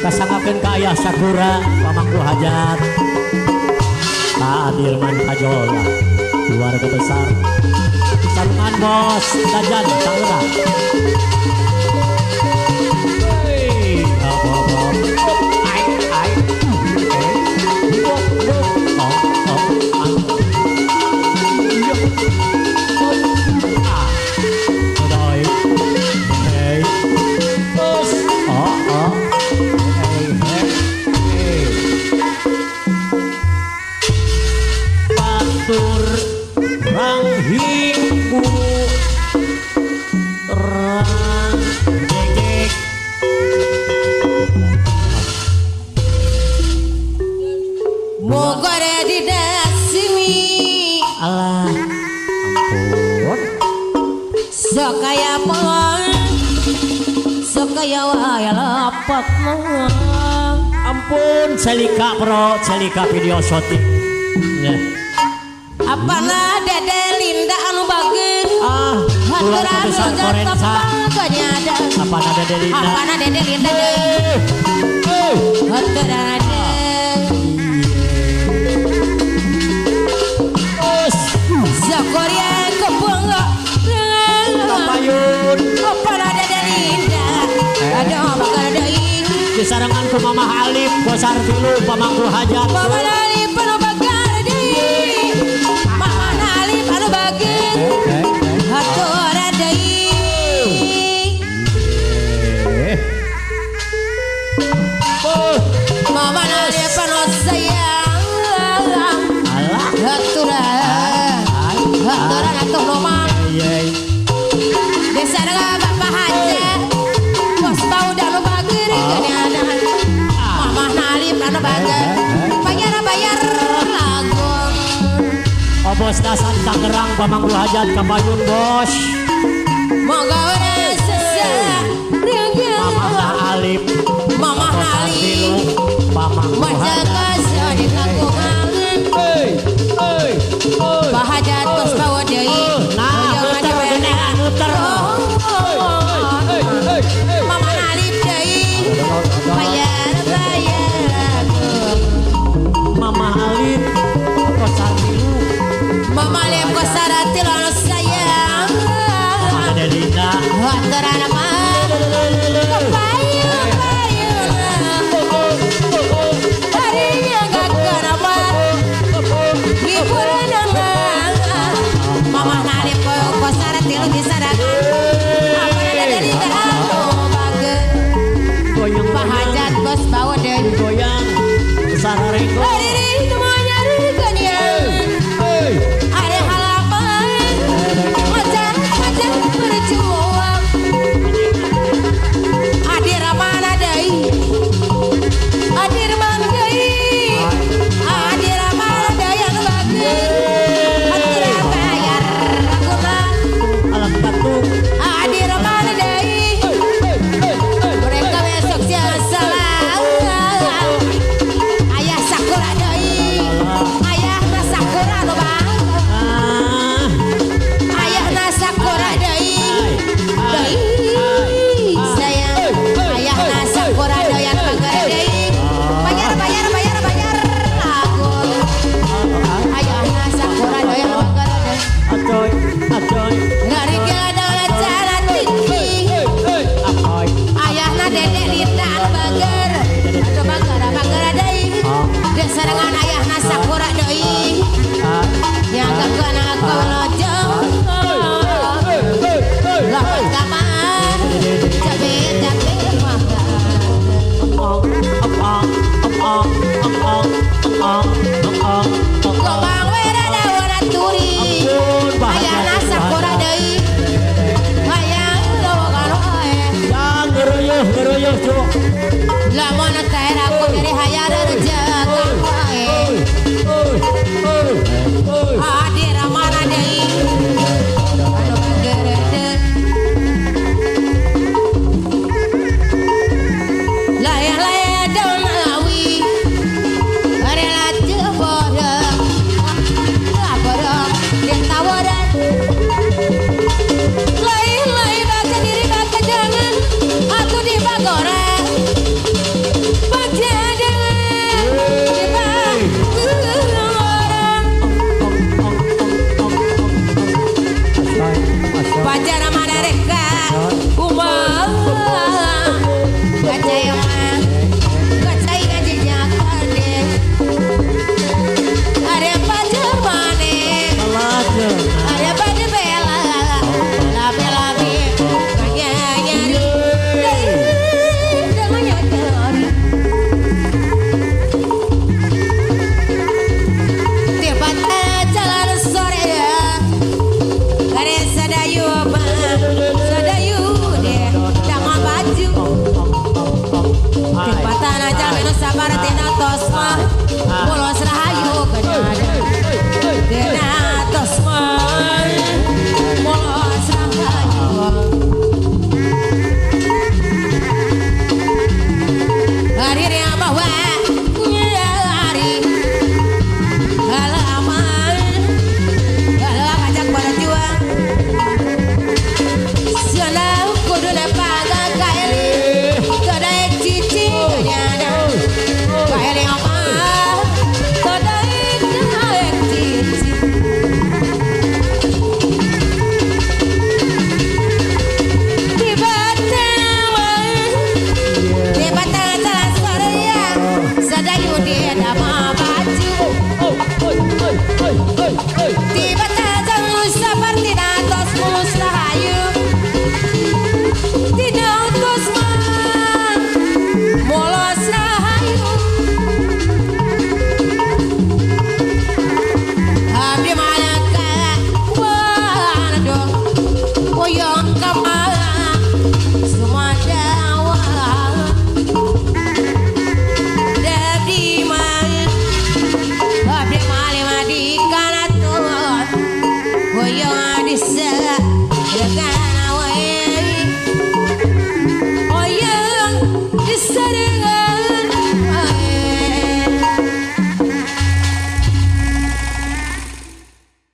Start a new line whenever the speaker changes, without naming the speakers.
Kasangakeun ka Ayah Sakura pamangku hajat. Ka Adirman Pajola keluarga besar. Sarungan bos Dajan Tangerang. Hei, hop hop hop. Ai ai. Eh, hop hop. Oh oh. Ah. Iya. Ah. Doi. Hey. Terus. Oh oh. Hey hey. Hey. Batur rang hinggu rang jejek.
Mogore di dasimi.
Alah, ampun.
Sok kaya pon, sok kaya wae lapot mah.
Ampun, Celika Pro, Celika video shooting. Ya.
Apana Dede Linda anu bageun.
Ah, keluarga
Haturan
besar
nu
Korensa.
tepang ada.
Apana Dede Linda?
Apana Dede Linda deui.
Eh, eh.
Haturan
Terus,
Zakoria kebangga.
Kapayun.
Apana Dede Linda. Ada bakal deui.
Disarengan ku Mamah Alif, Kosar Tilu, pamangku hajat.
Mama Alif anu bagar deui. Mama Alif anu bageun.
Eh, eh, eh.
Haturan deui.
Eh. Oh,
Mama Alif anu sayang.
alah.
Haturan.
Ai,
Haturan atuh nomang.
ai, ai.
Desa Bapak Haja. Bos bau dan nu bager geuning ada. Mama Alif anu bager. Bayar bayar lagu.
Oh, bos Dasan Tangerang, pamangku hajat kapayun bos.
Moga ora sesah.
Mamah Alif,
Mama
Kosar Tilu,
Alif.
pamangku hajat.
Majaga di kagungan.
Hey, hey, hey.
Bahajat bos bau deui.
Nah, muter genehan muter.
Mama Alif deui. Bayar bayar lagu.
Mama Alif, Kosar Tilu,
Mama Alif kosarati anu sayang.
Mama Dede Linda.
Haturan mah kepayun payun. Harinya gak kenapa hiburan Mama Alif kosarati lu disarangan. Apa ada dari anu bager.
Goyang,
Bahajat bos bau deui.
goyang, sararenggo.
Hari semuanya genian.
Hey,
Ada halaman macam-macam berjuang. Adir mana deui? Adir mana deui? Adir mana deui anu bager? Aturan bayar aku mah.
Alam batu.
Adir mana deui? Mereka besok siang salah. Ayah Sakura Kaluar tina tos mah. Polos rahayu geuning.